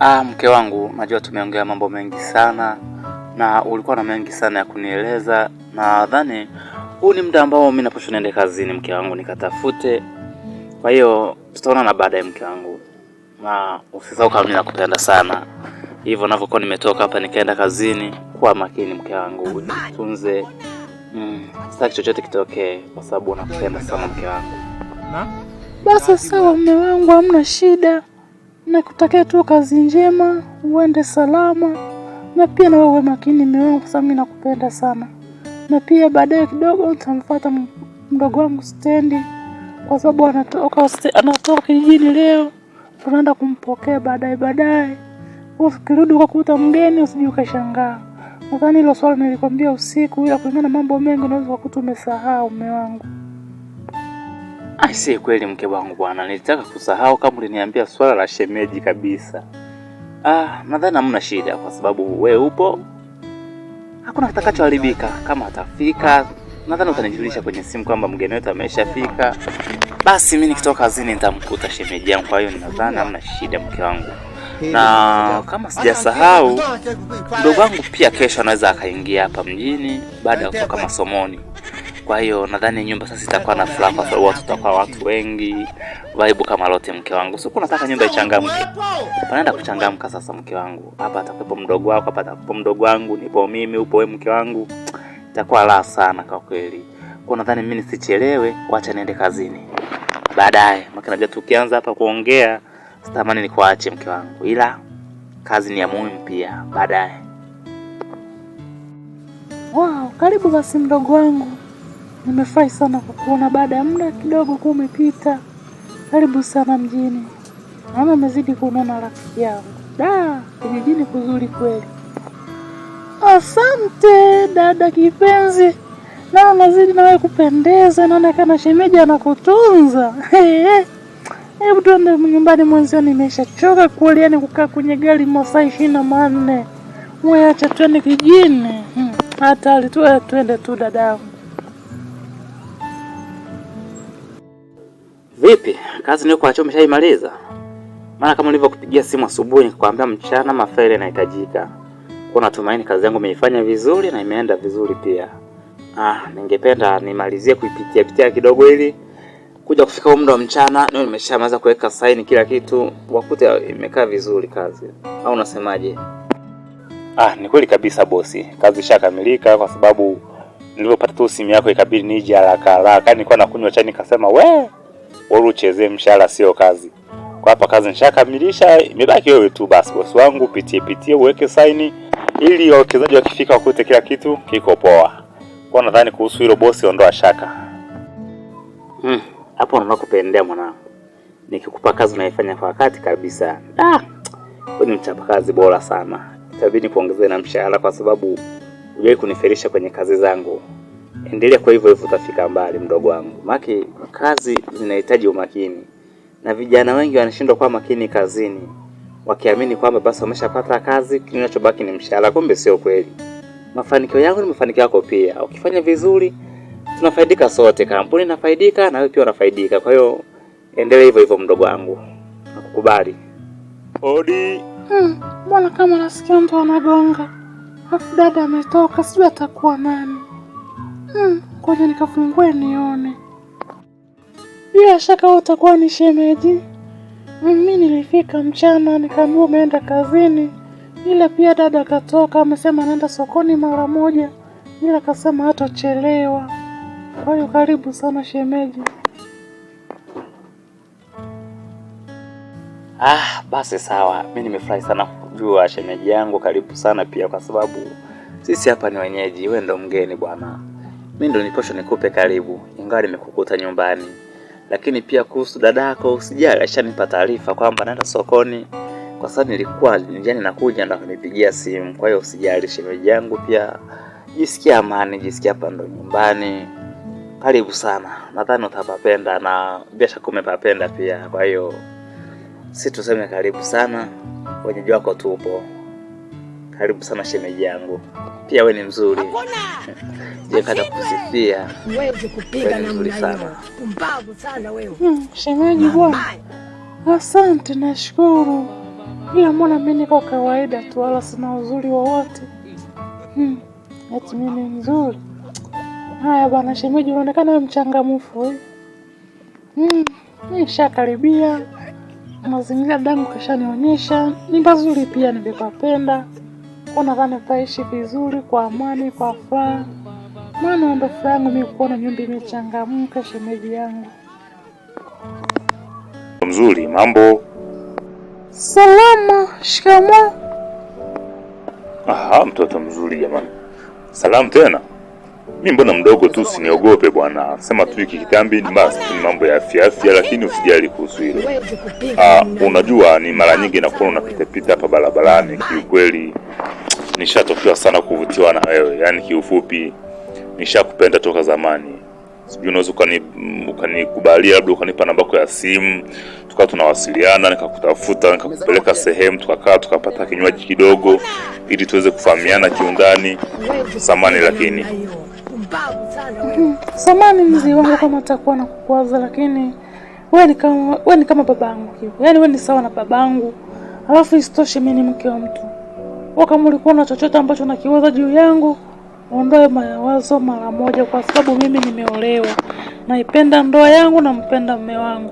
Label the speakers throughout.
Speaker 1: Ah, mke wangu, najua tumeongea mambo mengi sana na ulikuwa na mengi sana ya kunieleza. Nadhani huu ni muda ambao mimi napaswa niende kazini, mke wangu, nikatafute. Kwa hiyo tutaonana baadaye, mke wangu, na usisahau kama mimi nakupenda sana. Hivyo navyokuwa nimetoka hapa nikaenda kazini, kuwa makini mke wangu, jitunze. Sitaki chochote kitokee, kwa sababu nakupenda sana mke wangu.
Speaker 2: Basi sawa, mume wangu, hamna shida. Nakutakia tu kazi njema, uende salama, na pia na wewe makini mume wangu, kwa sababu mimi nakupenda sana. Na pia baadaye kidogo nitamfuata mdogo wangu stendi, kwa sababu anatoka kijijini leo, tunaenda kumpokea baadaye baadaye. Ukirudi ukakuta mgeni usije ukashangaa. Nadhani hilo swala nilikwambia usiku, ila kulingana na mambo mengi unaweza kukuta umesahau mume wangu.
Speaker 1: Si kweli mke wangu bwana, nilitaka kusahau kama uliniambia swala la shemeji kabisa. Ah, nadhani hamna shida kwa sababu we upo, hakuna kitakachoharibika. Kama atafika, nadhani utanijulisha kwenye simu kwamba mgeni wetu ameshafika. Basi mimi nikitoka kazini nitamkuta shemeji yangu, kwa hiyo nadhani hamna shida mke wangu. Na kama sijasahau, mdogo wangu pia kesho anaweza akaingia hapa mjini baada ya kutoka masomoni. Kwa hiyo nadhani nyumba sasa itakuwa na furaha kwa sababu watu tutakuwa watu wengi, vibe kama lote mke wangu. Sio nataka nyumba ichangamke. Panaenda kuchangamka sasa mke wangu. Hapa atakuwepo mdogo wako, hapa atakuwepo mdogo wangu, nipo mimi, upo wewe mke wangu. Itakuwa raha sana kwa kweli. Kwa nadhani mimi nisichelewe, wacha niende kazini. Baadaye, maana najua tukianza hapa kuongea sitamani nikuache mke wangu. Ila kazi ni ya muhimu pia baadaye.
Speaker 2: Wow, karibu basi mdogo wangu. Nimefurahi sana kukuona baada ya muda kidogo kuwa umepita. Karibu sana mjini. Naona umezidi kunona rafiki yangu. Da, kijijini kuzuri kweli. Asante dada kipenzi. Naona unazidi na wewe kupendeza, naonekana shemeji anakutunza. Hebu tuende nyumbani mwenzio, nimeshachoka kweli, yani kukaa kwenye gari masaa 24. Wewe acha tuende kijijini. Hatari tu, twende tu dadangu.
Speaker 1: Vipi, kazi niliyokuachia umeshaimaliza? Maana kama nilivyokupigia simu asubuhi nikakwambia mchana mafaili yanahitajika. Kwa natumaini kazi yangu umeifanya vizuri na imeenda vizuri pia. Ah, ningependa nimalizie kuipitia pitia kidogo ili kuja kufika muda wa mchana niwe nimeshamaliza kuweka saini kila kitu, wakute imekaa vizuri kazi. Au unasemaje? Ah, ni kweli kabisa bosi. Kazi ishakamilika kwa sababu nilipopata tu simu yako ikabidi nije haraka haraka. Nilikuwa nakunywa chai nikasema we wewe uchezee mshahara sio kazi. Kwa hapa kazi nishakamilisha, imebaki wewe tu basi bosi wangu, pitie pitie uweke saini ili wawekezaji wakifika wakute kila kitu kiko poa. Kwa nadhani kuhusu hilo bosi, ondoa shaka. Hapo unaona kupendea mwanangu. Nikikupa kazi unaifanya kwa wakati kabisa. Ah, wewe ni mchapakazi bora sana. Itabidi kuongezea na mshahara kwa sababu hujawahi kunifelisha kwenye kazi zangu. Endelea kwa hivyo hivyo, utafika mbali mdogo wangu. Maki kazi zinahitaji umakini, na vijana wengi wanashindwa kuwa makini kazini, wakiamini kwamba basi wameshapata kazi, kinachobaki ni mshahara. Kumbe sio kweli. Mafanikio yangu ni mafanikio yako pia. Ukifanya vizuri, tunafaidika sote, kampuni inafaidika na wewe pia unafaidika. Kwa hiyo endelea hivyo hivyo mdogo wangu, nakukubali. Odi.
Speaker 2: Mbona kama nasikia mtu anagonga, afu dada ametoka, sijui atakuwa nani. Ngoja nikafungue nione. Bila shaka wewe utakuwa ni shemeji. Mimi nilifika mchana nikaambiwa umeenda kazini, ila pia dada akatoka amesema anaenda sokoni mara moja, ila akasema hatochelewa. Kwa hiyo karibu sana shemeji.
Speaker 1: Ah, basi sawa. Mimi nimefurahi sana kujua shemeji yangu, karibu sana pia kwa sababu sisi hapa ni wenyeji, wewe ndo mgeni bwana. Mimi ndo niposho nikupe karibu, ingawa nimekukuta nyumbani. Lakini pia kuhusu dadako usijali, ashanipa taarifa kwamba naenda sokoni. Kwa sababu nilikuwa njiani nakuja ndo akanipigia simu. Kwa hiyo usijali shemeji yangu, pia jisikia amani, jisikia hapa ndo nyumbani. Karibu sana, nadhani utapapenda na bila shaka umepapenda pia. Kwa hiyo si tuseme karibu sana, wenyeji wako tupo. Karibu sana shemeji yangu, pia we ni mzuri. Je, kata kusifia, wewe ni mzuri sana.
Speaker 2: Shemeji bwana, asante, nashukuru. Ila mbona mimi niko kawaida tu, wala sina uzuri wowote. Eti mimi mzuri? Haya bwana shemeji, unaonekana wewe mchangamfu eh. Nishakaribia mazingira, dadangu kashanionyesha ni pazuri, pia nimepapenda. Kwa nadhani tutaishi vizuri kwa amani, kwa furaha. Maana ndo furaha yangu mimi kuona nyumba imechangamka, shemeji yangu.
Speaker 3: Mzuri, mambo.
Speaker 2: Salama. Shikamoo.
Speaker 3: Aha, mtoto mzuri jamani. Salamu tena. Mi mbona mdogo tu, usiniogope bwana. Sema tu hiki kitambi ni basi ni mambo ya afya afya, lakini usijali kuhusu hilo. Ah, unajua ni mara nyingi nakuwa unapita pita hapa barabarani, kiukweli nishatokiwa sana kuvutiwa na wewe. Yaani kiufupi nishakupenda toka zamani. Sijui unaweza ukanikubalia labda ukanipa namba yako ya simu, tukawa tunawasiliana, nikakutafuta, nikakupeleka sehemu, tukakaa tukapata kinywaji kidogo ili tuweze kufahamiana kiundani. Samani lakini
Speaker 2: Samani mzee wangu kama takuwa na kukwaza, lakini wewe ni kama babangu hivi. Yaani wewe ni sawa na babangu. Alafu isitoshe mimi ni mke wa mtu. Wewe kama ulikuwa na chochote ambacho nakiwaza juu yangu, ondoe mawazo mara moja, kwa sababu mimi nimeolewa. Naipenda ndoa yangu, nampenda mume wangu.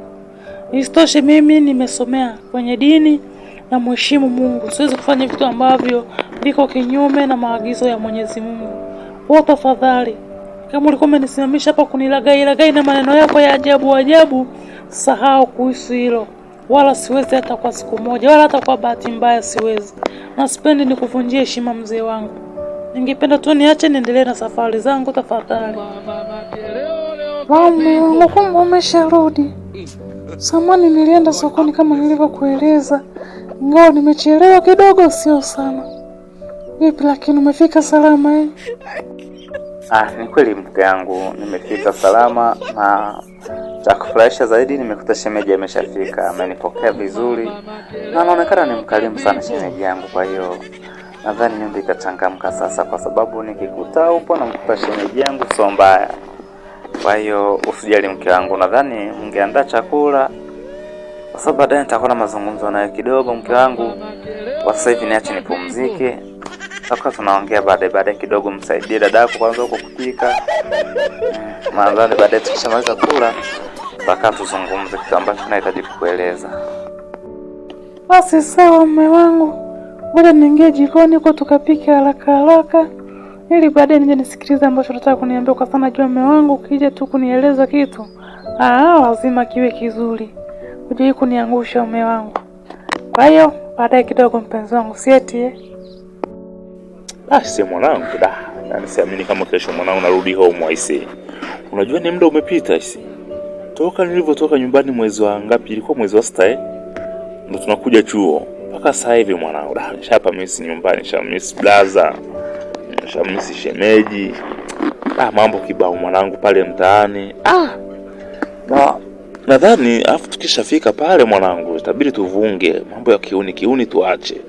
Speaker 2: Isitoshe mimi nimesomea kwenye dini na mheshimu Mungu. Siwezi kufanya vitu ambavyo viko kinyume na maagizo ya Mwenyezi Mungu. Kwa tafadhali, kama ulikuwa umenisimamisha hapa kunilagai lagai na maneno yako ya ajabu ajabu, sahau kuhusu hilo. Wala siwezi hata kwa siku moja, wala hata kwa bahati mbaya siwezi. Na sipendi nikuvunjie heshima mzee wangu. Ningependa tu niache niendelee na safari zangu tafadhali. Mume wangu, kumbe umesharudi. Samani, nilienda sokoni kama nilivyokueleza, ingawa nimechelewa kidogo, sio sana. Vipi lakini umefika salama eh?
Speaker 1: Ah, ni kweli mke yangu, nimefika salama na cha kufurahisha zaidi nimekuta shemeji ameshafika, amenipokea vizuri na anaonekana ni mkarimu sana shemeji yangu. Kwa hiyo nadhani nyumba itachangamka sasa, kwa sababu nikikuta upo namkuta shemeji yangu, sio mbaya. Kwa hiyo usijali mke wangu, nadhani mngeandaa chakula, kwa sababu baadaye nitakuwa na mazungumzo naye kidogo mke wangu. Kwa sasa hivi niache nipumzike, tutakuwa tunaongea baadaye baadaye kidogo. Msaidie dadako kwanza huko kupika. Nadhani baadaye tukishamaliza kula tutakaa tuzungumze kitu ambacho nahitaji kukueleza.
Speaker 2: Basi sawa mume wangu, ngoja niingie jikoni huko tukapike haraka haraka, ili baadaye nije nisikilize ambacho unataka kuniambia, kwa sababu najua mume wangu ukija tu kunieleza kitu, lazima kiwe kizuri. Hujai kuniangusha mume wangu. Kwa hiyo baadaye kidogo, mpenzi wangu, sieti eh?
Speaker 3: Basi mwanangu, da, yaani siamini kama kesho mwanangu narudi home aisee. Unajua ni muda umepita aisee. Toka nilivyotoka nyumbani mwezi wa ngapi? Ilikuwa mwezi wa 6 eh? Ndo tunakuja chuo mpaka sasa hivi mwanangu, da, nishapa miss nyumbani, nisha miss blaza, nisha miss shemeji. Ah, mambo kibao mwanangu pale mtaani. Ah, na nadhani afu tukishafika pale mwanangu, itabidi tuvunge mambo ya kiuni kiuni tuache.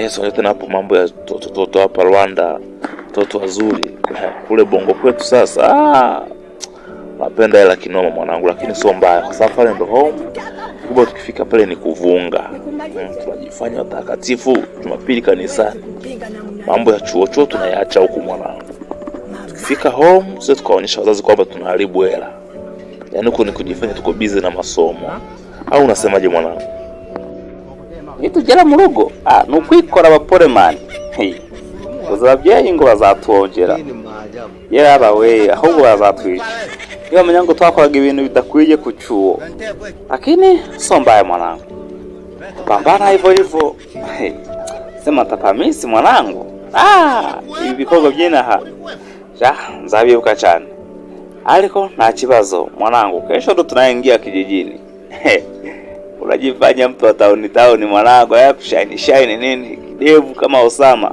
Speaker 3: Sio tena hapo mambo ya toto toto hapa Rwanda, toto wazuri kule Bongo kwetu sasa. Ah, napenda hela kinoma mwanangu, lakini sio mbaya kwa sababu pale ndo home. Kubwa tukifika pale ni kuvunga. Tunajifanya watakatifu Jumapili kanisani, mambo ya chuo chuo tunayaacha huku mwanangu. Tukifika home sisi tukaonyesha wazazi kwamba tunaharibu hela, yaani huko ni kujifanya tuko busy na masomo, au unasemaje mwanangu?
Speaker 1: Nitugera mu rugo ni ukwikora abaporemani. Hey, uzi ababyeyi ngo bazatwongera yaba we, ahubwo bazatwica niba bamenya ngo twakoraga ibintu bidakwiye ku chuo, lakini sio mbaya mwanangu, pambana hivyo hivyo. Hey, sema tapamisi mwanangu. Ibi bikorwa by'inaha ja nzabibuka cyane, ariko nta kibazo mwanangu, kesho ndo tunaingia kijijini. Hey, unajifanya mtu wa tauni tauni mwanangu, haya kushaini shaini nini kidevu kama Osama.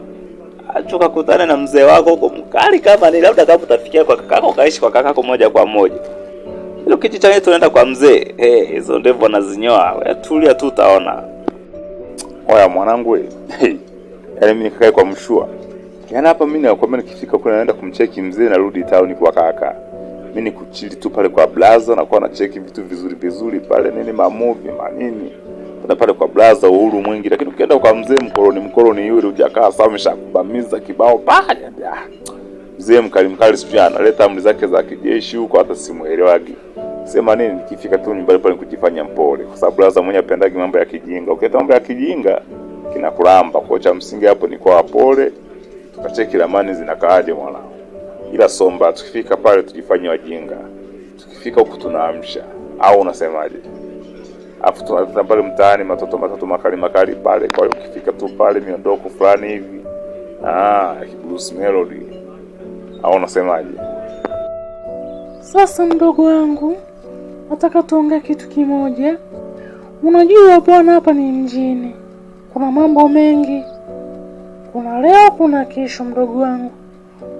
Speaker 1: Acha ukakutane na mzee wako huko mkali kama ni labda kama utafikia kwa kakako ukaishi kwa kakako moja kwa moja. Hilo kitu cha tunaenda kwa mzee. Eh, hizo ndevu wanazinyoa. Wewe tulia tu utaona.
Speaker 3: Oya mwanangu we. Hey. Yaani mimi nikae kwa mshua. Yaani hapa mimi nakwambia nikifika kule naenda kumcheki mzee narudi town kwa kaka. Mimi ni kuchili tu pale kwa blaza na kuwa nacheki vitu vizuri vizuri pale nini ma movie manini. Utaenda pale kwa blaza uhuru mwingi, lakini ukienda kwa mzee mkoloni mkoloni yule hujakaa sawa, ameshakubamiza kibao pale. Mzee mkali mkali, sijui analeta amri zake za kijeshi huko, hata simuelewagi. Sema nini, nikifika tu nyumbani pale kujifanya mpole, kwa sababu blaza mwenyewe apendagi mambo ya kijinga. Ukileta mambo ya kijinga kinakulamba. Kwa cha msingi hapo ni kwa pole, tukacheki ramani zinakaaje mwanangu. Ila somba tukifika pale tujifanye wajinga, tukifika huku tunaamsha, au unasemaje? Afu tunaleta pale mtaani matoto matatu makali makali pale. Kwa hiyo ukifika tu pale miondoko fulani hivi, Bruce Melody, au unasemaje?
Speaker 2: Sasa mdogo wangu, nataka tuongee kitu kimoja. Unajua bwana, hapa ni mjini, kuna mambo mengi, kuna leo, kuna kesho. Mdogo wangu,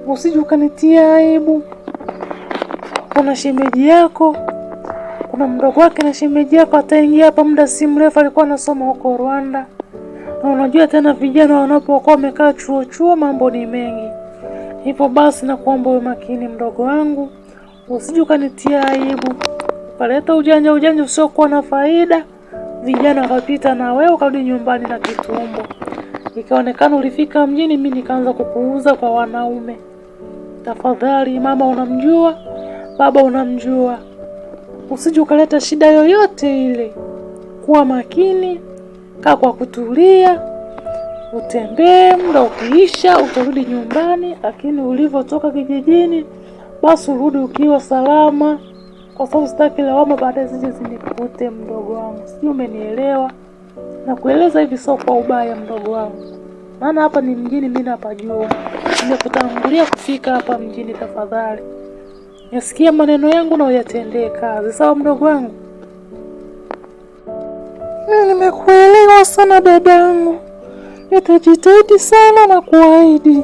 Speaker 2: usije ukanitia aibu. Kuna shemeji yako, kuna mdogo wake na shemeji yako ataingia hapa muda si mrefu, alikuwa anasoma huko Rwanda. Na unajua tena vijana wanapokuwa wamekaa chuo chuo, mambo ni mengi. Hivyo basi nakuomba uwe makini mdogo wangu, usije ukanitia aibu, ukaleta ujanja ujanja usiokuwa na faida, vijana wakapita na wewe ukarudi nyumbani na kitumbo, ikaonekana ulifika mjini, mimi nikaanza kukuuza kwa wanaume. Tafadhali mama unamjua, baba unamjua, usije ukaleta shida yoyote ile. Kuwa makini, kaa kwa kutulia, utembee, muda ukiisha utarudi nyumbani, lakini ulivyotoka kijijini basi urudi ukiwa salama, kwa sababu sitaki lawama baadaye zije zinikute mdogo wangu. Sijui umenielewa? Na kueleza hivi sio kwa ubaya mdogo wangu, maana hapa ni mjini, mimi napajua, nimekutangulia kufika hapa mjini. Tafadhali yasikia maneno yangu na uyatendee kazi, sawa mdogo wangu? Mimi nimekuelewa sana dadangu, nitajitahidi sana na kuahidi,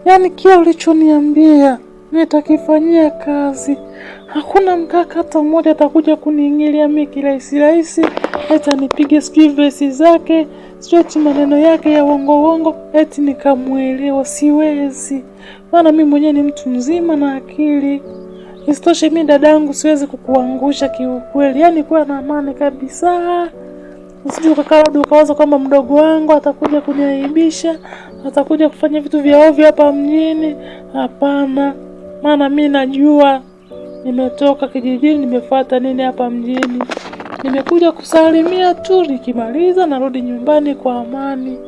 Speaker 2: yaani kila ulichoniambia nitakifanyia kazi. Hakuna mkaka hata mmoja atakuja kuniingilia mimi kirahisi rahisi, eti anipige sijui vesi zake, sijui eti maneno yake ya uongo uongo, eti nikamuelewa. Siwezi, maana mimi mwenyewe ni mtu mzima na akili. Isitoshe mimi dadangu siwezi kukuangusha kiukweli, yaani kuwa na amani kabisa. Usije ukakaa labda ukawaza kwamba mdogo wangu atakuja kuniaibisha, atakuja kufanya vitu vya ovyo hapa mjini. Hapana, maana mi najua nimetoka kijijini, nimefuata nini hapa mjini. Nimekuja kusalimia tu, nikimaliza narudi nyumbani kwa amani.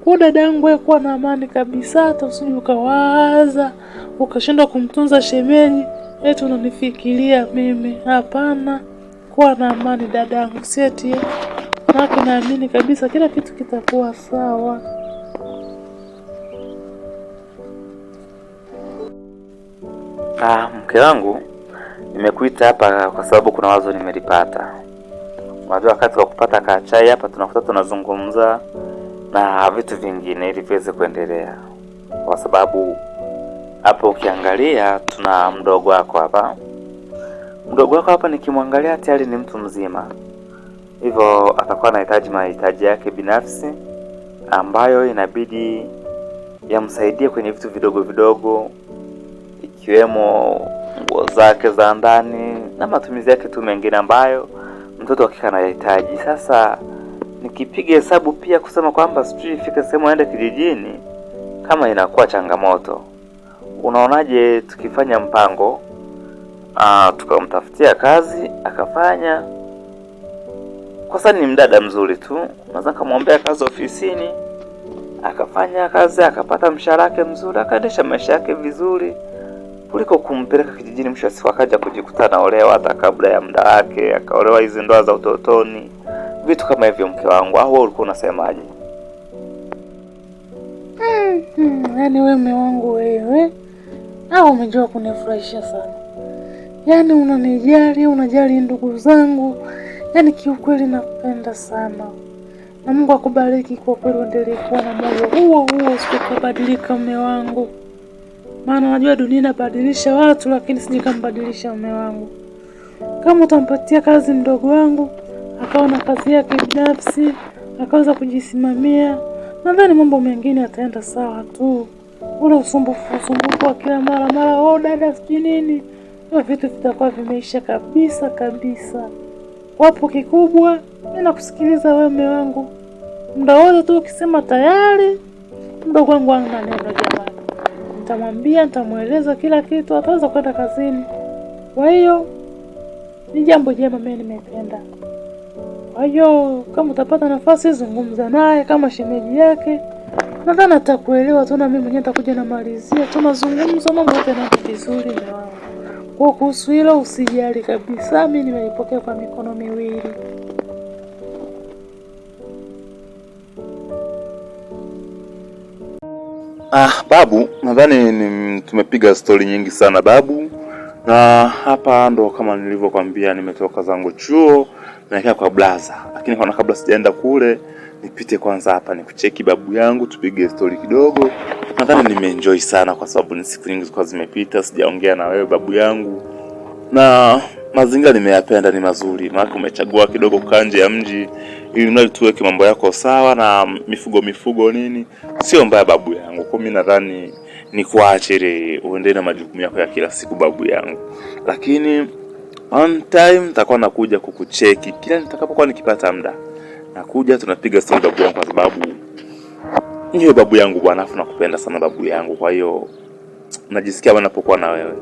Speaker 2: Kwa dadangu, wewe kuwa na amani kabisa, hata usije ukawaza ukashindwa kumtunza shemeji eti unanifikiria mimi. Hapana, kuwa na amani dadangu, si eti maana naamini kabisa kila kitu kitakuwa sawa.
Speaker 1: Mke wangu, nimekuita hapa kwa sababu kuna wazo nimelipata. Unajua wakati wa kupata kachai hapa tunakuta tunazungumza na vitu vingine ili viweze kuendelea, kwa sababu hapo ukiangalia tuna mdogo wako hapa. Mdogo wako hapa nikimwangalia tayari ni mtu mzima, hivyo atakuwa anahitaji mahitaji yake binafsi ambayo inabidi yamsaidie kwenye vitu vidogo vidogo, ikiwemo nguo zake za ndani na matumizi yake tu mengine ambayo mtoto hakika anayahitaji. Sasa nikipiga hesabu pia kusema kwamba sijui ifike sehemu aende kijijini, kama inakuwa changamoto. Unaonaje tukifanya mpango, tukamtafutia kazi akafanya? Kwa sasa ni mdada mzuri tu, naweza kumwombea kazi ofisini, akafanya kazi akapata mshahara wake mzuri, akaendesha maisha yake vizuri, kuliko kumpeleka kijijini, mwisho wa siku akaja kujikuta anaolewa hata kabla ya muda wake, akaolewa hizi ndoa za utotoni, vitu kama hivyo. Mke wangu, au wewe ulikuwa unasemaje?
Speaker 2: Yaani wewe mume wangu wewe, au umejua kunifurahisha sana. Yaani unanijali, unajali ndugu zangu. Yaani kiukweli nakupenda sana. Na Mungu akubariki kwa kweli, uendelee kuwa na moyo huo huo, usikubadilika mume wangu. Maana najua dunia inabadilisha watu, lakini sijui kambadilisha mume wangu. Kama utampatia kazi mdogo wangu, akawa na kazi yake binafsi, akaweza kujisimamia, nadhani mambo mengine yataenda sawa tu. Ule usumbufu wa kila mara mara, oh dada sijui nini, hivyo vitu vitakuwa vimeisha kabisa kabisa. Wapo kikubwa, mimi nakusikiliza wewe mume wangu. Muda wote tu ukisema tayari, mdogo wangu ana neno jamani. Nitamwambia, nitamweleza kila kitu, ataweza kwenda kazini. Kwa hiyo ni jambo jema, mimi nimependa. Kwa hiyo kama utapata nafasi, zungumza naye kama shemeji yake, nadhani atakuelewa tu, na mimi mwenyewe nitakuja namalizia tu mazungumzo, mambo yote yanaenda vizuri mume wangu. Kwa kuhusu hilo usijali kabisa, mimi nimelipokea kwa mikono miwili.
Speaker 3: Ah, babu, nadhani tumepiga stori nyingi sana babu, na hapa ndo kama nilivyokwambia, nimetoka zangu chuo naelekea kwa blaza, lakini kwana kabla sijaenda kule nipite kwanza hapa nikucheki babu yangu, tupige stori kidogo. Nadhani nimeenjoy sana kwa sababu ni siku nyingi zilikuwa zimepita sijaongea na wewe babu yangu, na mazingira nimeyapenda, ni mazuri, maana umechagua kidogo kukaa nje ya mji ili mradi tuweke mambo yako sawa na mifugo mifugo nini, sio mbaya babu yangu. Kwa mimi nadhani nikuache ili uendelee na majukumu yako ya kila siku babu yangu, lakini one time nitakuwa nakuja kukucheki kila nitakapokuwa nikipata muda, nakuja tunapiga story babu yangu, kwa sababu niwe babu yangu bwana, afu nakupenda sana babu yangu, kwa hiyo najisikia napokuwa na wewe.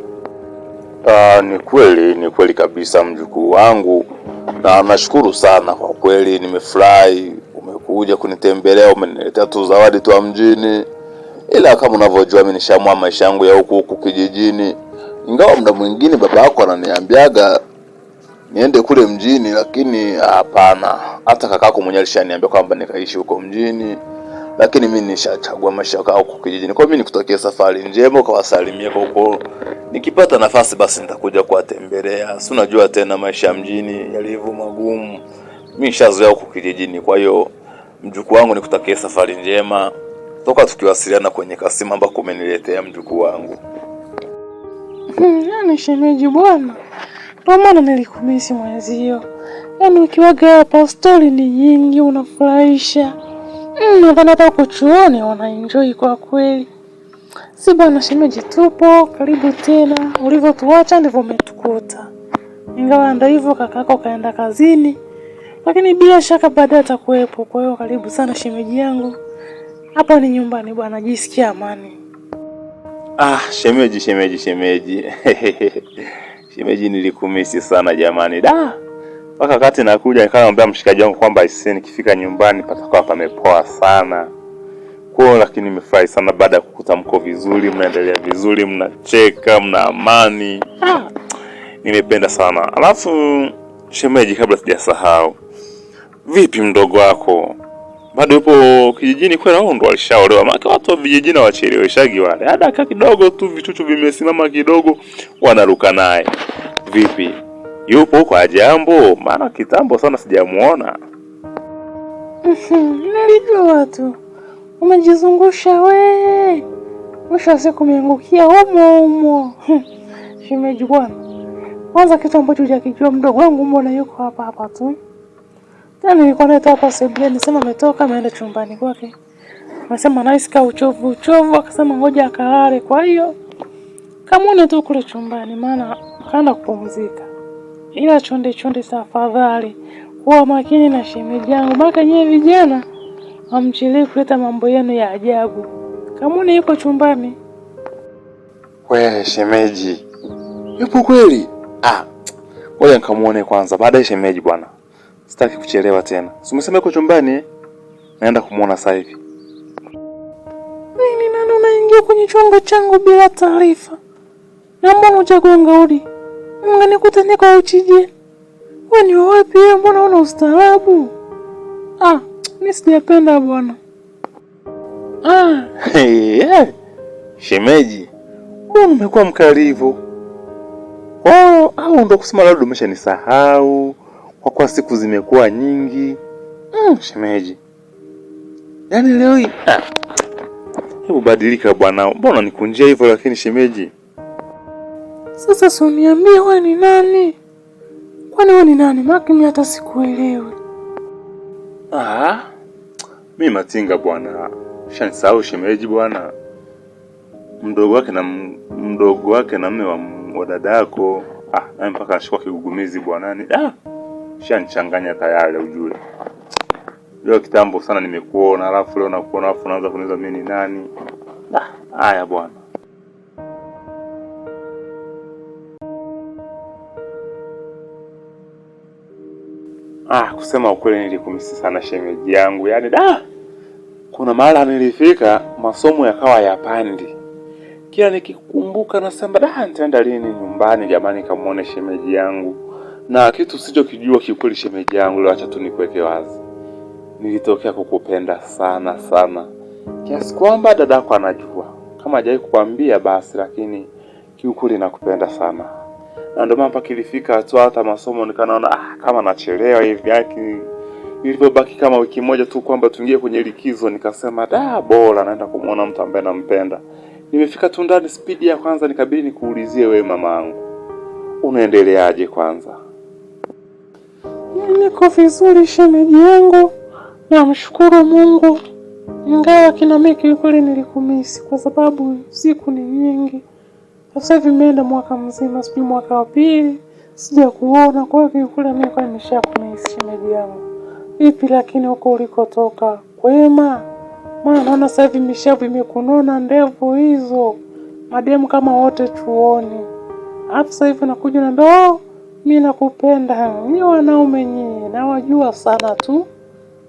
Speaker 3: Ni kweli, ni kweli kabisa mjukuu wangu, na nashukuru sana kwa kweli, nimefurahi umekuja kunitembelea, umeniletea tu zawadi tu mjini, ila kama unavyojua mimi nishaamua maisha yangu ya huku huku kijijini, ingawa muda mwingine baba yako ananiambiaga niende kule mjini, lakini hapana. Hata kakako mwenyewe alishaniambia kwamba nikaishi huko mjini, lakini mimi nishachagua maisha ya huko kijijini. Kwa hiyo mimi nikutakia safari njema, ukawasalimia huko. Nikipata nafasi basi nitakuja kuwatembelea. Si unajua tena maisha ya mjini yalivyo magumu, mimi nishazoea huko kijijini. Kwa hiyo mjukuu wangu, nikutakie safari njema, toka tukiwasiliana kwenye kasima ambako umeniletea mjukuu wangu.
Speaker 2: Yaani shemeji bwana, ndio maana nilikumisi mwenzio. Yaani ukiwaga hapa stori ni nyingi, unafurahisha. Nadhani hata huko chuoni wanaenjoy kwa kweli. Si bwana shemeji, tupo karibu tena. Ulivyotuacha ndivyo umetukuta. Ingawa ndio hivyo, kakako kaenda kazini, lakini bila shaka baadaye atakuwepo. Kwa hiyo karibu sana shemeji yangu, hapa ni nyumbani bwana, jisikia amani.
Speaker 3: Ah, shemeji shemeji shemeji shemeji, nilikumisi sana jamani, da mpaka wakati nakuja nikamwambia mshikaji wangu kwamba aisee, nikifika nyumbani patakuwa pamepoa sana kwao, lakini nimefurahi sana baada ya kukuta mko vizuri, mnaendelea vizuri, mnacheka, mna amani. Ah, nimependa sana. Alafu shemeji, kabla sijasahau, vipi mdogo wako bado yupo kijijini kweli au ndo alishaolewa? Maana watu wa vijijini hawacheleweshagi wale, hata kidogo tu vichuchu vimesimama kidogo wanaruka naye. Vipi, yupo huko ajambo? Maana kitambo sana sijamuona.
Speaker 2: Nilijua watu umejizungusha we, mwisho wa siku umeangukia humo humo. Shemeji bwana, kwanza kitu ambacho hujakijua mdogo wangu, mbona yuko hapa hapa tu. Tena nilikuwa naye hapa sebuleni, sema ametoka ameenda chumbani kwake, amesema naisikia uchovu uchovu, akasema ngoja akalale. Kwa hiyo kamwone tu kule chumbani, maana kaenda kupumzika. Ila chonde chonde, tafadhali kuwa makini na shemeji yangu, maana nyewe vijana hamchelei kuleta mambo yenu ya ajabu. Kamwone yuko chumbani.
Speaker 3: We shemeji, yupo kweli? Ah, ngoja nikamuone kwanza, baadaye shemeji bwana. Sitaki kuchelewa tena. Si umesema yuko chumbani eh? Naenda kumuona sasa hivi.
Speaker 2: Nini nani unaingia kwenye chumba changu bila taarifa? Na mbona hujagonga hodi? Ungenikuta niko uchije. Wewe ni wapi wewe? Mbona una ustaarabu? Ah, mimi sijapenda bwana.
Speaker 3: Ah, hey, yeah. Shemeji, mbona umekuwa mkali hivyo? Oh, au ndo kusema labda umeshanisahau kwa kuwa siku zimekuwa nyingi. Shemeji, yaani leo hii ah, hebu badilika bwana, mbona unikunjia hivyo? Lakini shemeji,
Speaker 2: Sasa si uniambie wewe ni nani? Kwani wewe ni nani? Maana mimi hata sikuelewi.
Speaker 3: ah, mi Matinga bwana, shanisahau shemeji bwana, mdogo wake na mdogo wake na mme wa dadako. Ah, naye mpaka anashikwa kigugumizi bwana. Ni ah, Shanichanganya tayari ujue. Leo kitambo sana nimekuona, alafu leo nakuona, alafu unaanza kuniuliza mimi ni nani? Haya bwana. Kusema ukweli nilikumisi sana shemeji yangu. Yaani da, kuna mahala nilifika masomo yakawa yapandi. Kila nikikumbuka nasema da, nitaenda lini nyumbani jamani kamuone shemeji yangu. Na kitu usichokijua kiukweli shemeji yangu, leo acha tu nikuweke wazi. Nilitokea kukupenda sana sana kiasi kwamba dadako anajua. Kama hajawahi kukwambia basi, lakini kiukweli nakupenda sana. Na ndio maana mpaka ilifika hatua hata masomo nikanaona kama nachelewa hivi, yaki ilivyobaki kama wiki moja tu kwamba tuingie kwenye likizo, nikasema da, bora naenda kumuona mtu ambaye nampenda. Nimefika tu ndani, spidi ya kwanza nikabidi nikuulizie wewe mamangu, unaendeleaje kwanza?
Speaker 2: Niko vizuri shemeji yangu, namshukuru Mungu. Ingawa kina mimi kiukweli nilikumisi kwa sababu siku ni nyingi. Sasa hivi imeenda mwaka mzima, sijui mwaka wa pili sija kuona. Kwa hiyo kiukweli mimi kwa nimeshakumisi shemeji yangu. Vipi lakini huko ulikotoka kwema? Maana naona sasa hivi mishavu imekunona, ndevu hizo, mademu kama wote chuoni. Alafu sasa hivi nakuja naambia, oh, mimi nakupenda. Nyie wanaume nyie nawajua sana tu,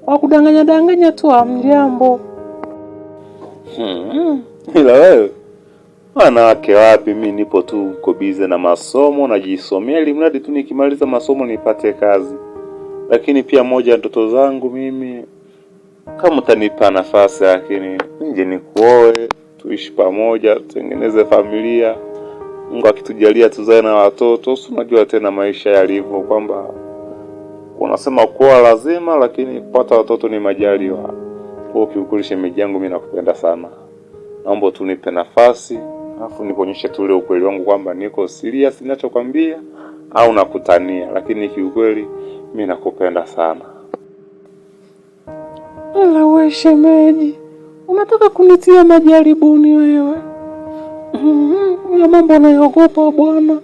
Speaker 2: kwa kudanganya danganya tu, hamjambo.
Speaker 3: Ila wewe wanawake wapi? Mi nipo tu uko bize na masomo, najisomea ili mradi tu nikimaliza masomo nipate kazi. Lakini pia moja ya ndoto zangu mimi, kama utanipa nafasi, lakini nije nikuoe, tuishi pamoja, tutengeneze familia, Mungu akitujalia tuzae na watoto. Si unajua tena maisha yalivyo, kwamba unasema kuoa lazima, lakini kupata watoto ni majaliwa. Kwa hiyo kiukweli, shemeji yangu, mimi nakupenda sana, naomba tu nipe nafasi, alafu nikuonyeshe tu ule ukweli wangu kwamba niko serious ninachokwambia au nakutania, lakini kiukweli mimi nakupenda sana.
Speaker 2: Ala we shemeji, unataka kunitia majaribuni wewe? Ya mambo nayogopa bwana,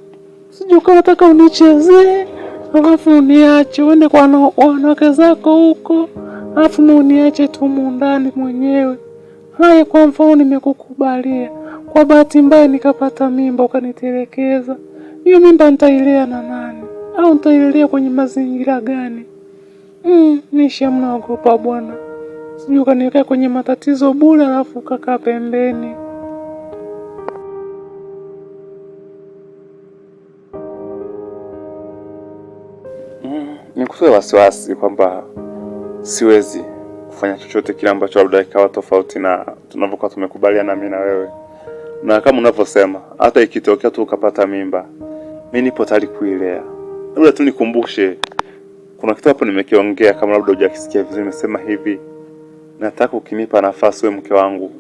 Speaker 2: sijui ukawa unataka unichezee alafu uniache uende kwa wanawake zako huko, alafu uniache tu mundani mwenyewe. Haya, kwa mfano nimekukubalia, kwa bahati mbaya nikapata mimba ukanitelekeza, hiyo mimba nitailea na nani? Au nitailea kwenye mazingira gani? Nisha mnaogopa bwana, sijui ukaniweka kwenye matatizo bure, alafu ukakaa pembeni.
Speaker 3: Nikutoe wasiwasi kwamba siwezi kufanya chochote kile ambacho labda ikawa tofauti na tunavyokuwa tumekubaliana mimi na wewe, na kama unavyosema, hata ikitokea tu ukapata mimba, mimi nipo tayari kuilea. Labda tu nikumbushe, kuna kitu hapo nimekiongea, kama labda hujakisikia vizuri. Nimesema hivi, nataka ukinipa nafasi wewe mke wangu,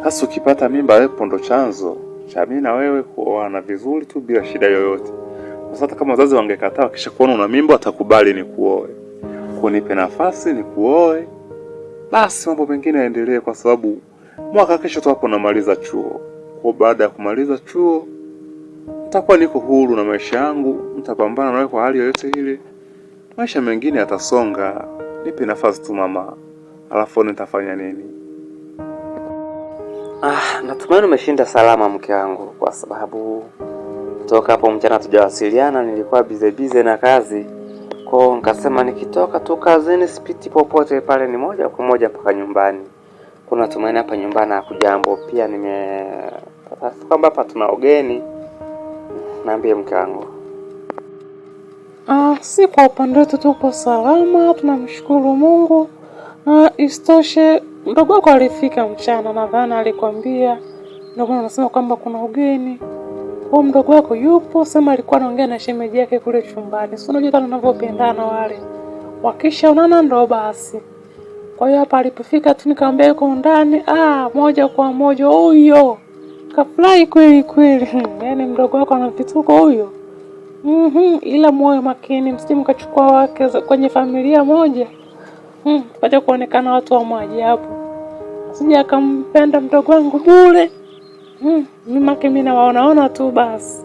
Speaker 3: hasa ukipata mimba, wewe ndo chanzo cha mimi na wewe kuoana vizuri tu bila shida yoyote. Kwa hata kama wazazi wangekataa, wakisha kuona una mimba watakubali nikuoe. Kwa nipe nafasi nikuoe, basi mambo mengine yaendelee, kwa sababu mwaka kesho tu hapo namaliza chuo. Kwa baada ya kumaliza chuo nitakuwa niko huru na maisha yangu, nitapambana nawe kwa hali yoyote ile, maisha mengine yatasonga. Nipe nafasi tu mama, alafu nitafanya nini?
Speaker 1: Natumaini umeshinda salama mke wangu, kwa sababu toka hapo mchana tujawasiliana, nilikuwa bize bize na kazi. Kwa nikasema nikitoka tu kazini sipiti popote pale, ni moja kwa moja mpaka nyumbani. Kuna tumaini hapa nyumbani hakujambo. Pia nimepata kwamba hapa tuna ugeni. Naambie mke wangu.
Speaker 2: Si kwa upande wetu tuko salama, tunamshukuru Mungu. Isitoshe mdogo wako alifika mchana, nadhani alikwambia. Ndio maana unasema kwamba kuna ugeni. Kwa mdogo wako yupo, sema alikuwa anaongea na shemeji yake kule chumbani. Si unajua tena wanavyopendana wale, wakishaonana ndo basi. Kwa hiyo hapa alipofika tu nikamwambia yuko ndani, moja kwa moja huyo kafurahi kweli kweli. Yaani mdogo wako ana vituko huyo. Ila moyo makini, msije mkachukua wake kwenye familia moja. Pate kuonekana watu wa maajabu. Sije akampenda mdogo wangu bure. Mimi make mimi nawaonaona tu basi.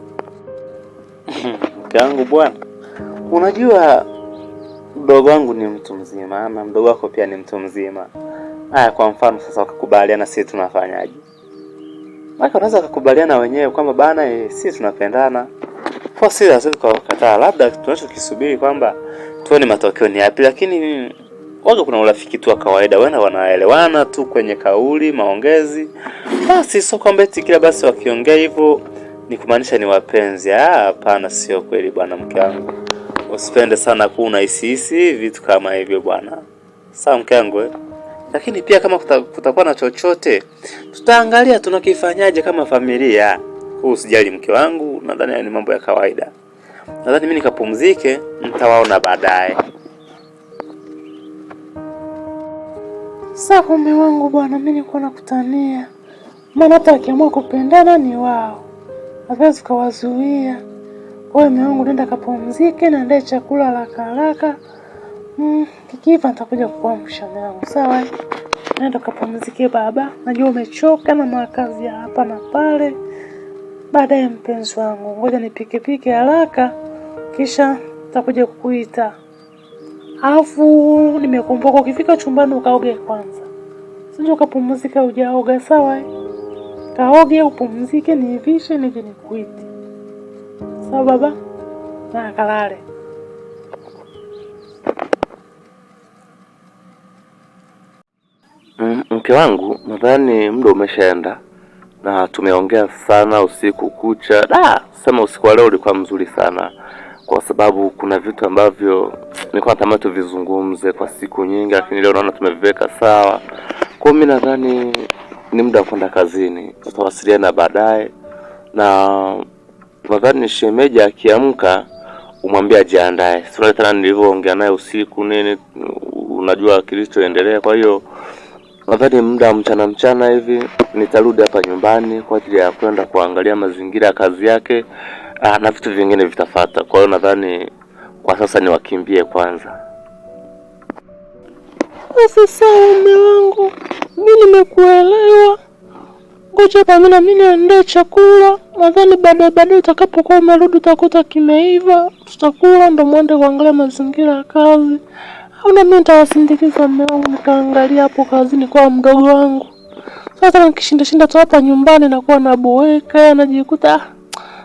Speaker 1: Mke wangu bwana, unajua Mdogo wangu ni mtu mzima na mdogo wako pia ni mtu mzima. Haya, kwa mfano sasa wakakubaliana, sisi tunafanyaje? Maana wanaweza wakakubaliana wenyewe kwamba bana, sisi tunapendana. Kwa sisi hatuwezi kukataa, labda tunachokisubiri kwamba tuone matokeo ni yapi, lakini waga kuna urafiki tu wa kawaida, wena wanaelewana tu kwenye kauli, maongezi. Basi sio kwamba eti kila basi wakiongea hivyo ni kumaanisha ni wapenzi. Ah, hapana, sio kweli bwana, mke wangu. Usipende sana kuwa unahisi vitu kama hivyo bwana. Sawa mke wangu eh? Lakini pia kama kutakuwa na chochote tutaangalia tunakifanyaje kama familia. Usijali mke wangu, nadhani ni mambo ya kawaida. Nadhani mimi nikapumzike, nitawaona baadaye.
Speaker 2: Sawa mume wangu bwana, mimi nilikuwa nakutania, maana hata wakiamua kupendana ni wao, hatuwezi tukawazuia. Kwa hiyo mume wangu, nenda kapumzike na andae chakula haraka haraka. Kikiiva nitakuja kukuamsha mume wangu, sawa? Nenda kapumzike baba, najua umechoka na makazi ya hapa na pale. Baadaye mpenzi wangu, ngoja nipike pike haraka, kisha nitakuja kukuita. Alafu nimekumbuka ukifika chumbani ukaoge kwanza, sije ukapumzika hujaoga, sawa? Kaoge upumzike, niivishe nije nikuite. Sawa baba? Na kalale.
Speaker 4: Mke wangu, nadhani muda umeshaenda na tumeongea sana usiku kucha. Da, sema usiku wa leo ulikuwa mzuri sana, kwa sababu kuna vitu ambavyo nilikuwa natamani tuvizungumze kwa siku nyingi, lakini leo naona tumeviweka sawa. Kwa hiyo mimi nadhani ni muda wa kwenda kazini, tutawasiliana baadaye, na nadhani shemeji akiamka umwambie ajiandae. Si unajua tena nilivyoongea naye usiku nini, unajua kilichoendelea. Kwa hiyo nadhani muda wa mchana mchana hivi nitarudi hapa nyumbani kwa ajili ya kwenda kuangalia mazingira ya kazi yake, na vitu vingine vitafata. Kwa hiyo nadhani kwa sasa niwakimbie kwanza.
Speaker 2: Basi sawa mume wangu, mimi nimekuelewa. Ngoja hapa mimi na mimi niandae chakula. Nadhani baadaye baadaye utakapokuwa umerudi utakuta kimeiva, tutakula ndo muende kuangalia mazingira ya kazi. Au na mimi nitawasindikiza mume wangu nikaangalia hapo kazini kwa mdogo wangu. Sasa nikishinda shinda tu hapa nyumbani nakuwa naboeka, najikuta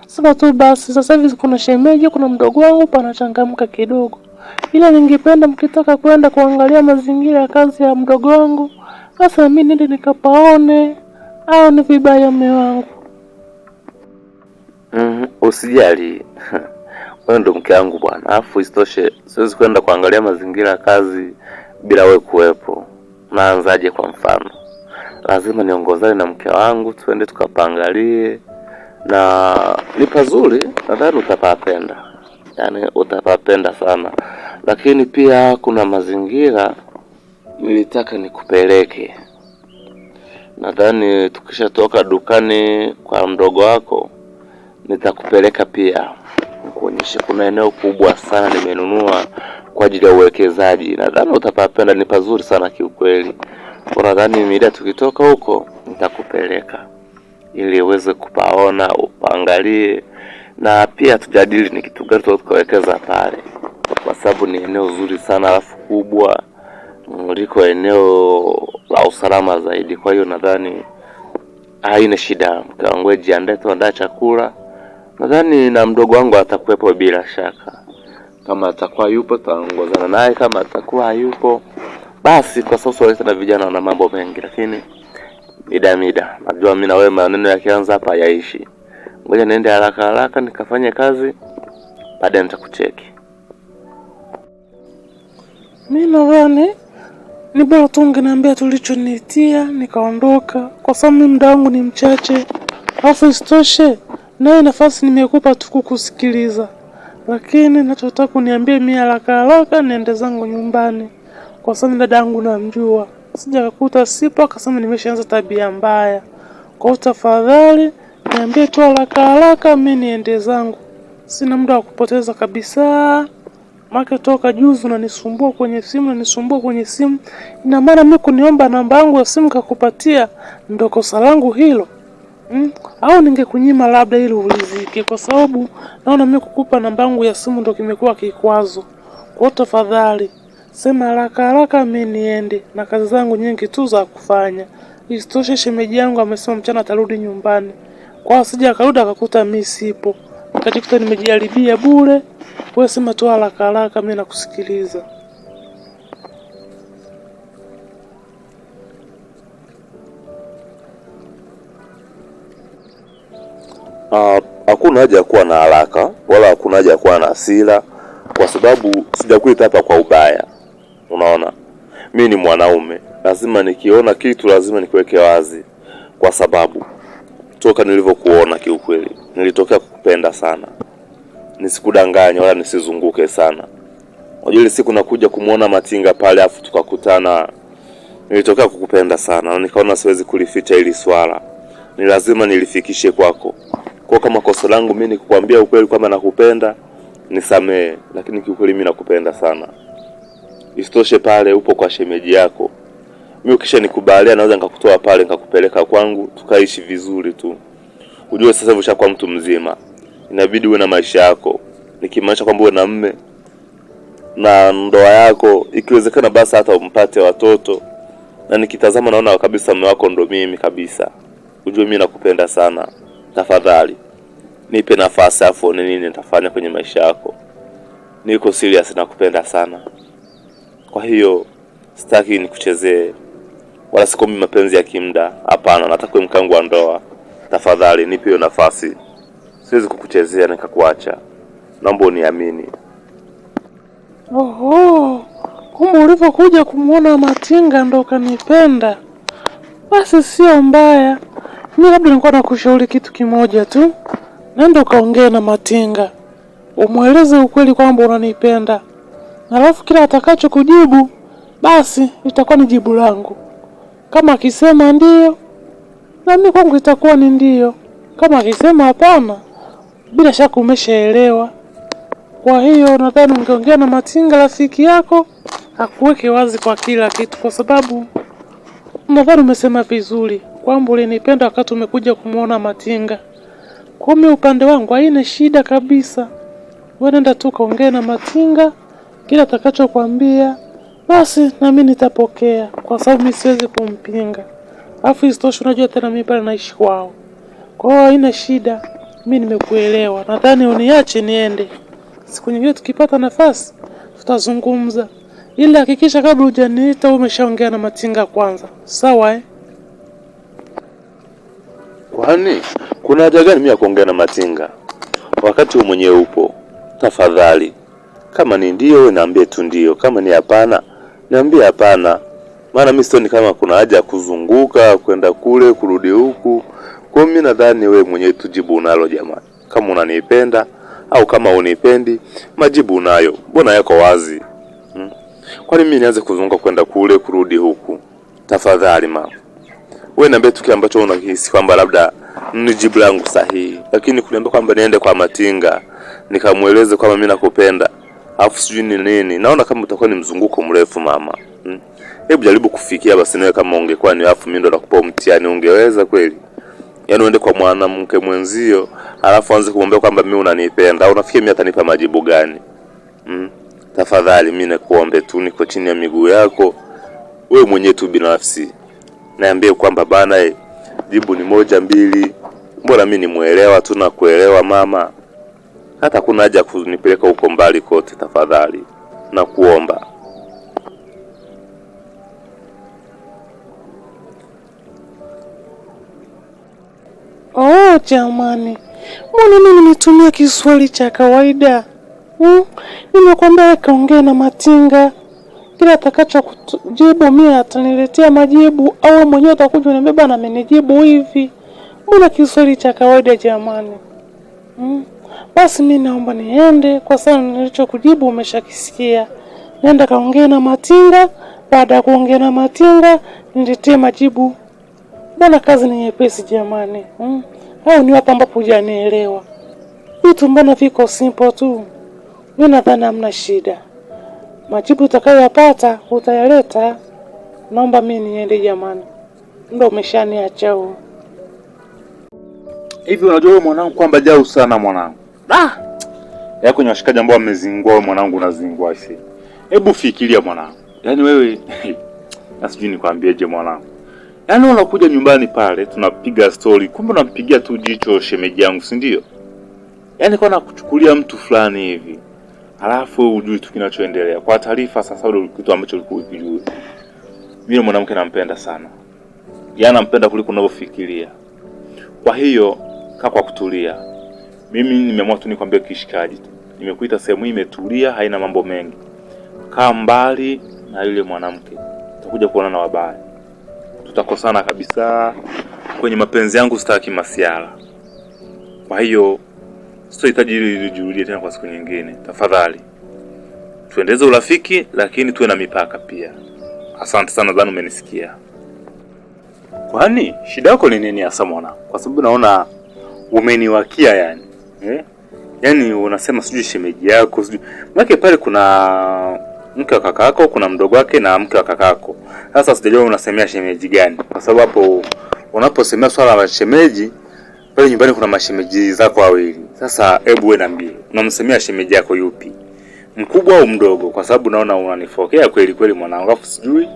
Speaker 2: sema tu basi sasa hivi kuna shemeji, kuna mdogo wangu panachangamka kidogo. Ila ningependa mkitaka kwenda kuangalia mazingira ya kazi ya mdogo wangu, sasa mimi niende nikapaone, au ni vibaya mume wangu?
Speaker 4: Usijali. Wewe ndo mke wangu bwana. Alafu isitoshe siwezi kwenda kuangalia mazingira ya kazi bila wewe kuwepo. Naanzaje kwa mfano? Lazima niongozane na mke wangu tuende tukapangalie, na ni pazuri, nadhani utapapenda, yaani utapapenda sana. Lakini pia kuna mazingira nilitaka nikupeleke. Nadhani tukishatoka dukani kwa mdogo wako nitakupeleka pia nikuonyeshe. Kuna eneo kubwa sana nimenunua kwa ajili ya uwekezaji, nadhani utapapenda, ni pazuri sana kiukweli. Kwa nadhani mida tukitoka huko nitakupeleka ili uweze kupaona, upaangalie, na pia tujadili ni kitu gani tunaweza tukawekeza pale, kwa sababu ni eneo zuri sana alafu kubwa, liko eneo la usalama zaidi. Kwa hiyo nadhani haina shida. Mke wangu, wewe jiandae, tuandae chakula. Nadhani na mdogo wangu atakuwepo bila shaka. Kama atakuwa yupo tutaongozana naye, kama atakuwa hayupo basi, kwa sababu na vijana wana mambo mengi, lakini mida mida, najua mimi na wewe maneno yakianza hapa hayaishi. Ngoja niende haraka haraka nikafanye kazi, baadaye nitakucheki.
Speaker 2: Mimi nadhani ni bora tu ungeniambia tulichonitia nikaondoka, kwa sababu mimi muda wangu ni mchache, alafu isitoshe naye nafasi nimekupa tu kukusikiliza, lakini nachotaka kuniambia mimi haraka haraka niende zangu nyumbani, kwa sababu dada yangu namjua, sija kukuta sipo akasema nimeshaanza tabia mbaya. Kwa hiyo tafadhali niambie tu haraka haraka, mimi niende zangu, sina muda wa kupoteza kabisa. Maana toka juzi unanisumbua kwenye simu, unanisumbua kwenye simu. Ina maana mimi kuniomba namba yangu ya simu kakupatia ndo kosa langu hilo? Au ningekunyima labda ili ulizike, kwa sababu naona mimi kukupa namba yangu ya simu ndo kimekuwa kikwazo. Kwa tafadhali sema haraka haraka, mimi niende na kazi zangu nyingi tu za kufanya. Isitoshe shemeji yangu amesema mchana atarudi nyumbani, kwa asija akarudi akakuta mimi sipo, nikajikuta nimejiharibia bure. Wewe sema tu haraka haraka, mimi nakusikiliza.
Speaker 4: Hakuna haja ya kuwa na haraka wala hakuna haja ya kuwa na hasira, kwa sababu sijakuita hapa kwa ubaya. Unaona, mi ni mwanaume, lazima nikiona kitu lazima nikiweke wazi, kwa sababu toka nilivyokuona kiukweli nilitokea kukupenda sana, nisikudanganye wala nisizunguke sana. Unajua ile siku nakuja kumuona Matinga pale afu tukakutana, nilitokea kukupenda sana na nikaona siwezi kulificha hili swala, ni lazima nilifikishe kwako. Kwa kama kosa langu mimi nikukwambia ukweli kwamba nakupenda, nisamee, lakini kiukweli mimi nakupenda sana. Isitoshe pale upo kwa shemeji yako, mimi ukishanikubalia naweza nikakutoa pale nikakupeleka kwangu tukaishi vizuri tu. Ujue sasa hivi ushakuwa mtu mzima, inabidi uwe na maisha yako, nikimaanisha kwamba uwe na mme na ndoa yako, ikiwezekana basi hata umpate watoto. Na nikitazama naona kabisa mume wako ndo mimi kabisa. Ujue mimi nakupenda sana, tafadhali nipe nafasi afu ni nini nitafanya kwenye maisha yako. Niko serious, nakupenda sana. Kwa hiyo sitaki nikuchezee wala sikomi mapenzi ya kimda, hapana. Nataka uwe mke wangu wa ndoa. Tafadhali nipe hiyo nafasi, siwezi kukuchezea nikakuacha. Naomba uniamini.
Speaker 2: Oho, kumbe ulivyokuja kumwona Matinga ndo ukanipenda. Basi sio mbaya. Mi labda nilikuwa nakushauri kitu kimoja tu, nenda ukaongee na Matinga, umweleze ukweli kwamba unanipenda, alafu kila atakacho kujibu basi itakuwa ni jibu langu. Kama akisema ndiyo, na mimi kwangu itakuwa ni ndiyo. Kama akisema hapana, bila shaka umeshaelewa. Kwa hiyo nadhani ungeongea na Matinga rafiki yako akuweke wazi kwa kila kitu, kwa sababu nadhani umesema vizuri kwamba ulinipenda wakati umekuja kumwona Matinga. Kwa mimi upande wangu haina shida kabisa. Wewe nenda tu kaongee na Matinga, kila atakachokwambia basi na mimi nitapokea, kwa sababu mimi siwezi kumpinga. Alafu isitoshe, unajua tena mimi pale naishi kwao, kwa hiyo haina shida. Mimi nimekuelewa, nadhani uniache niende. Siku nyingine tukipata nafasi tutazungumza, ila hakikisha kabla hujaniita umeshaongea na Matinga kwanza, sawa eh?
Speaker 4: Kwani kuna haja gani mimi ya kuongea na Matinga wakati wewe mwenyewe upo? Tafadhali, kama ni ndio wewe niambie tu ndio, kama ni hapana niambie hapana, maana mimi sioni kama kuna haja ya kuzunguka kwenda kule kurudi huku. Kwa hiyo mimi nadhani wewe mwenyewe tujibu unalo jamani, kama unanipenda au kama unipendi, majibu unayo, mbona yako wazi hmm? Kwani mimi nianze kuzunguka kwenda kule kurudi huku? Tafadhali mama, wewe niambie tu kile ambacho unahisi kwamba labda ni jibu langu sahihi, lakini kuniambia kwamba niende kwa Matinga nikamweleze kwamba mimi nakupenda alafu sijui ni nini, naona kama utakuwa ni mzunguko mrefu mama. Hebu jaribu kufikia basi, nawe kama ungekuwa ni alafu mimi ndo nakupa mtihani, ungeweza kweli? Yaani uende kwa mwanamke mwenzio alafu anze kumwambia kwamba mimi unanipenda, au unafikiri mimi atanipa majibu gani? Tafadhali mimi nakuombe tu, niko chini ya miguu yako, wewe mwenyewe tu binafsi niambie kwamba bana, jibu ni moja mbili. Mbona mimi nimuelewa tu na kuelewa mama, hata kuna haja ya kunipeleka huko mbali kote. Tafadhali nakuomba.
Speaker 2: Oh, jamani, mbona mimi nimetumia Kiswahili cha kawaida hmm? Nimekwambia wewe kaongee na Matinga, kila atakacho kujibu mimi ataniletea majibu, au mwenyewe atakuja uniambia bana, amenijibu hivi. Mbona Kiswahili cha kawaida jamani? Basi mimi naomba niende, kwa sababu nilichokujibu umeshakisikia. Nenda kaongee na Matinga, baada ya kuongea na Matinga niletee majibu. Mbona kazi ni nyepesi jamani? Au ni wapi ambapo hujanielewa? Vitu mbona viko simple tu. Mimi nadhani hamna shida. Majibu utakayoyapata utayaleta. Naomba mimi niende jamani, ndio umeshaniacha huo.
Speaker 1: Hivi unajua wewe mwanangu kwamba jau sana mwanangu. Ah!
Speaker 3: Ya kwenye washikaji ambao wamezingua, mwanangu unazingua isi. Hebu fikiria mwanangu. Yaani wewe na sijui nikwambieje mwanangu. Yaani unakuja nyumbani pale tunapiga story, kumbe unampigia tu jicho shemeji yangu, si ndio? Yaani kwa nakuchukulia mtu fulani hivi. Alafu wewe hujui tu kinachoendelea. Kwa taarifa sasa, ndio kitu ambacho ulikuwa ukijui. Mimi mwanamke nampenda sana. Yaani nampenda kuliko unavyofikiria. Kwa hiyo kaa kwa kutulia. Mimi nimeamua tu nikwambie kishikaji tu. Nimekuita sehemu hii imetulia, haina mambo mengi. Kaa mbali na yule mwanamke, tutakuja kuonana wabaya, tutakosana kabisa. Kwenye mapenzi yangu sitaki masiara, kwa hiyo sitohitaji hili lijirudia tena kwa siku nyingine. Tafadhali tuendeleze urafiki, lakini tuwe na mipaka pia. Asante sana, nadhani umenisikia. Kwani shida yako ni nini hasa mwana? Kwa sababu naona umeniwakia yani, eh? Yaani unasema sijui shemeji yako sijui, maana pale kuna mke wa kakako, kuna mdogo wake na mke wa kakako. Sasa sijajua unasemea shemeji gani, kwa sababu hapo unaposemea swala la shemeji pale nyumbani kuna mashemeji zako wawili. Sasa hebu wewe niambie, unamsemea shemeji yako yupi, mkubwa au mdogo? Kwa sababu naona unanifokea kweli kweli mwanangu, afu sijui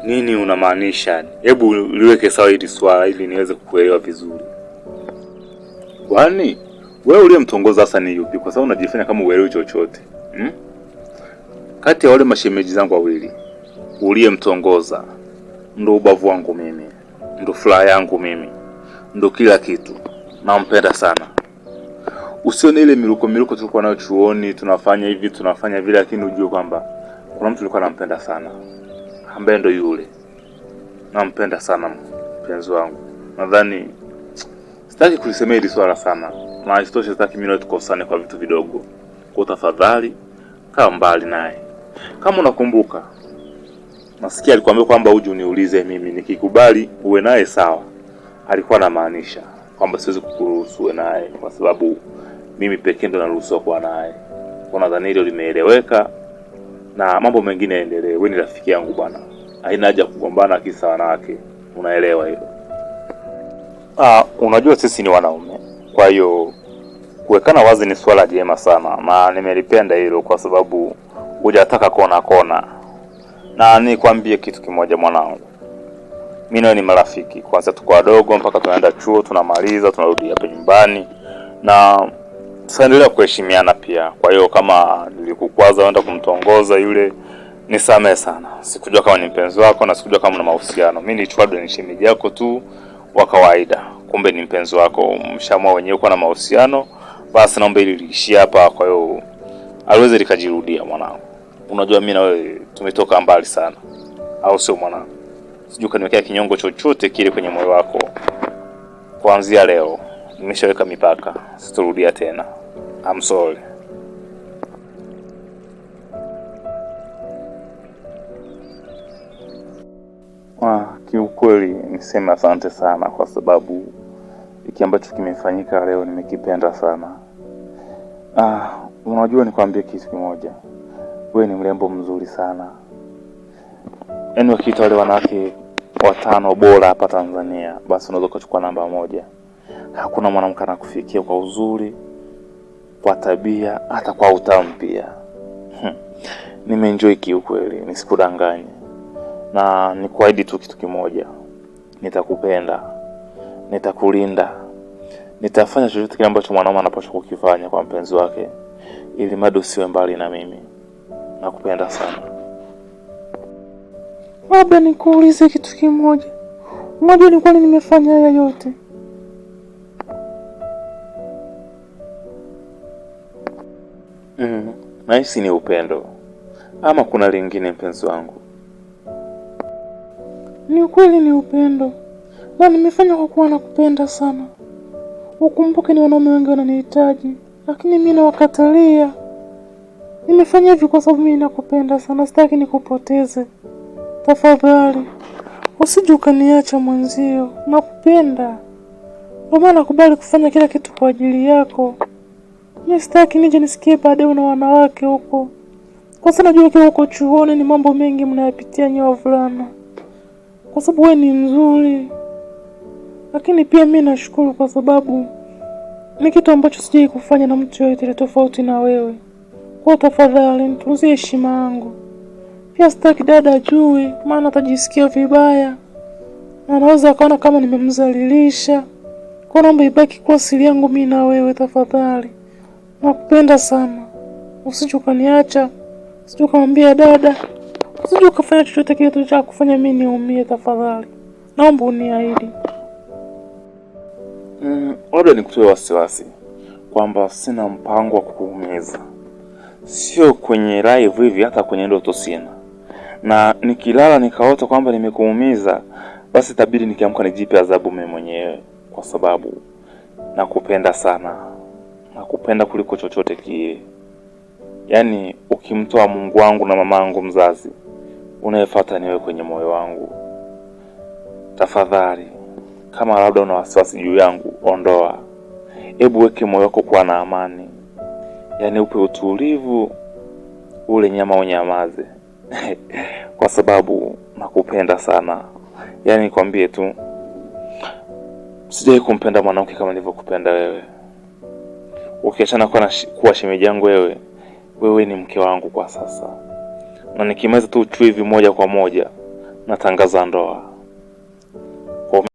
Speaker 3: nini unamaanisha. Hebu liweke sawa hili swala ili niweze kukuelewa vizuri. Kwani wewe uliyemtongoza sasa ni yupi? Kwa sababu unajifanya kama uelewi chochote hmm? Kati ya wale mashemeji zangu wawili, uliyemtongoza ndo ubavu wangu mimi, ndo furaha yangu mimi, ndo kila kitu. Nampenda sana. Usione ile miruko miruko tulikuwa nayo chuoni, tunafanya hivi tunafanya vile, lakini ujue kwamba kuna mtu alikuwa anampenda sana, ambaye ndo yule. Nampenda sana mpenzi wangu. Nadhani sitaki kulisemea hili swala sana, na isitoshe sitaki mimi na tukosane kwa vitu vidogo. Kwa tafadhali kaa mbali naye. Kama unakumbuka, nasikia alikwambia kwamba uje uniulize mimi, nikikubali uwe naye sawa. Alikuwa anamaanisha kwamba siwezi kukuruhusu uwe naye kwa sababu mimi pekee ndo naruhusiwa kuwa naye. Kwa nadhani hilo limeeleweka na mambo mengine yaendelee. Wewe ni rafiki yangu bwana, haina haja kugombana kisa wanawake, unaelewa hilo? Ah, unajua sisi ni wanaume, kwa hiyo kuwekana wazi ni swala jema sana, na nimelipenda hilo kwa sababu hujataka kona kona. Na nikwambie kitu kimoja mwanangu, mimi nawe ni marafiki kwanza, tuko wadogo mpaka tunaenda chuo, tunamaliza, tunarudi hapa nyumbani na tutaendelea kuheshimiana pia. Kwa hiyo kama nilikukwaza uenda kumtongoza yule, nisamehe sana. Sikujua kama ni mpenzi wako na sikujua kama una mahusiano. Mimi nilichukua labda ni shemeji yako tu wa kawaida, kumbe ni mpenzi wako, mshamua wenyewe kuwa na mahusiano. Basi naomba hili liishie hapa, kwa hiyo aliweze likajirudia mwanangu. Unajua mimi na wewe tumetoka mbali sana, au sio mwanangu? Sijui kaniwekea kinyongo chochote kile kwenye moyo wako. Kuanzia leo nimeshaweka mipaka, sitorudia tena. I'm sorry. Kiukweli niseme asante sana kwa sababu hiki ambacho kimefanyika leo nimekipenda sana. Unajua nikwambie kitu kimoja, wewe ni mrembo mzuri sana. Yaani wakiita wale wanawake watano bora hapa Tanzania, basi unaweza ukachukua namba moja. Hakuna mwanamke anakufikia kwa uzuri, kwa tabia, hata kwa utamu pia. Nimeenjoy kiukweli, nisikudanganye. Na nikuahidi tu kitu kimoja, nitakupenda, nitakulinda, nitafanya chochote kile ambacho mwanaume anapaswa kukifanya kwa mpenzi wake, ili mradi usiwe mbali na mimi. Nakupenda sana.
Speaker 2: Labda nikuulize kitu kimoja. Unajua ni kwani nimefanya haya yote?
Speaker 3: Nahisi ni upendo ama kuna lingine, mpenzi wangu?
Speaker 2: Ni ukweli, ni upendo, na nimefanya kwa kuwa nakupenda sana. Ukumbuke ni wanaume wengi wananihitaji, lakini mimi nawakatalia. Nimefanya hivi kwa sababu mimi nakupenda sana, sitaki nikupoteze. Tafadhali usije ukaniacha mwenzio, nakupenda. Ndio maana nakubali kufanya kila kitu kwa ajili yako. Mimi sitaki nije nisikie baadaye una wanawake huko, kwa sababu najua ukiwa huko chuoni ni mambo mengi mnayapitia nyewe wavulana, kwa sababu wewe ni mzuri. Lakini pia mimi nashukuru kwa sababu Ni kitu ambacho sijai kufanya na mtu yoyote tofauti na wewe. Kwa tafadhali nitunzie heshima yangu. Pia sitaki dada ajue, maana atajisikia vibaya na anaweza akaona kama nimemzalilisha. Kwa naomba ibaki kuwa siri yangu mimi na wewe tafadhali. Nakupenda sana, usije ukaniacha, usije ukamwambia dada, usije ukafanya chochote kile cha kufanya mimi niumie. Tafadhali naomba uniahidi.
Speaker 3: Labda nikutoe wasiwasi kwamba sina mpango wa kukuumiza, sio kwenye live hivi, hata kwenye ndoto sina, na nikilala nikaota kwamba nimekuumiza, basi itabidi nikiamka nijipe adhabu mimi mwenyewe, kwa sababu nakupenda sana, nakupenda kuliko chochote kile. Yaani ukimtoa Mungu wangu na mamangu mzazi, unayefuata niwe kwenye moyo wangu. Tafadhali, kama labda una wasiwasi juu yangu, ondoa. Hebu weke moyo wako kuwa na amani, yaani upe utulivu, ule nyama unyamaze kwa sababu nakupenda sana. Yaani nikwambie tu, sijawahi kumpenda mwanamke kama nilivyokupenda wewe. Ukiachana kuwa shemeji yangu wewe, wewe ni mke wangu kwa sasa, na nikimaliza tu uchui hivi moja kwa moja natangaza ndoa.